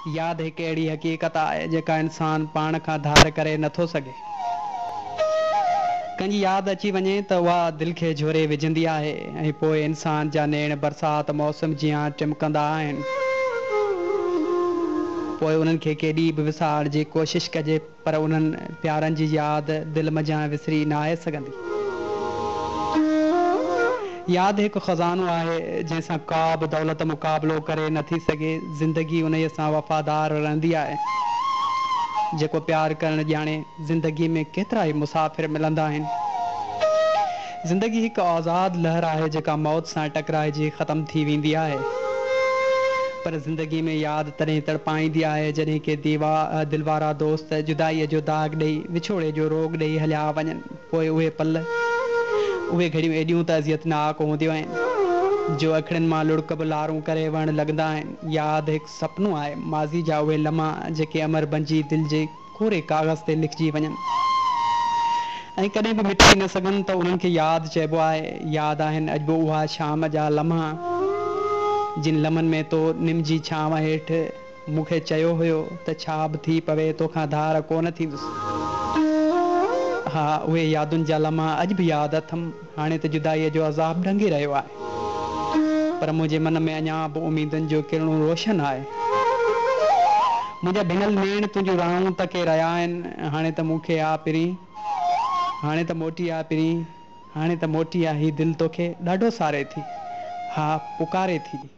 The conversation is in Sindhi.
ياد هڪ اهڙي حقيقت آهي، جيڪا انسان پاڻ کان ڌار ڪري نٿو سگهي. ڪنهن جي ياد اچي وڃي ته اها دل کي جهوري وجهندي آهي ۽ پوء انسان جا نيڻ برسات موسم جيان ٽمڪندا آهن. پوء انهن کي ڪيڏي به وسارڻ جي ڪوشش ڪجي پر انهن پيارن جي ياد دل منجهان وسري ناهي سگهندي. ياد هڪ خزانو آهي، جنهن سان ڪا به دولت مقابلو ڪري نه ٿي سگهي. زندگي انهيء سان وفادار رهندي آهي. جيڪو پيار ڪرڻ ڄاڻي. زندگيء ۾ ڪيترائي مسافر ملندا آهن. زندگي هڪ آزاد لهر آهي جيڪا موت سان ٽڪرائجي ختم ٿي ويندي آهي. پر زندگي ۾ ياد تڏهن تڙپائيندي آهي جڏهن ڪي دل وارا دوست جدائيء جو داغ ڏئي، وڇوڙي جو روڳ ڏئي هليا وڃن. پوء اهي پل، اهي گهڙيون ايڏيون ته اذيتناڪ هونديون آهن جو اکڙين مان لڙڪ به لارون ڪري وهڻ لڳندا آهن. ياد هڪ سپنو آهي، ماضي جا اهي لمحا جيڪي امر بنجي دل جي ڪوري ڪاغذ تي لکجي وڃن ۽ ڪڏهن به مٽجي نه سگهن ته انهن کي ياد چئبو آهي. ياد آهن اڄ به اها شام جا لمحا، جن لمحن ۾ تو نم جي ڇانو هيٺ مون کي چيو هيو ته ڇا به ٿي پوي توکان ڌار ڪونه ٿيندس. ها اهي يادن جا لمحا اڄ به ياد اٿم. هاڻي ته جدائيء جو عذاب ڏنگي رهيو آهي، پر منهنجي من ۾ اڃا به اميدن جو ڪرڻو روشن آهي. منهنجا ڀنل نيڻ تنهنجون راهون تڪي رهيا آهن. هاڻي ته مون کي آ پرين، هاڻي ته موٽي آ پرين، هاڻي ته موٽي آ، هي دل توکي ڏاڍو ساري ٿي، ها پڪاري ٿي.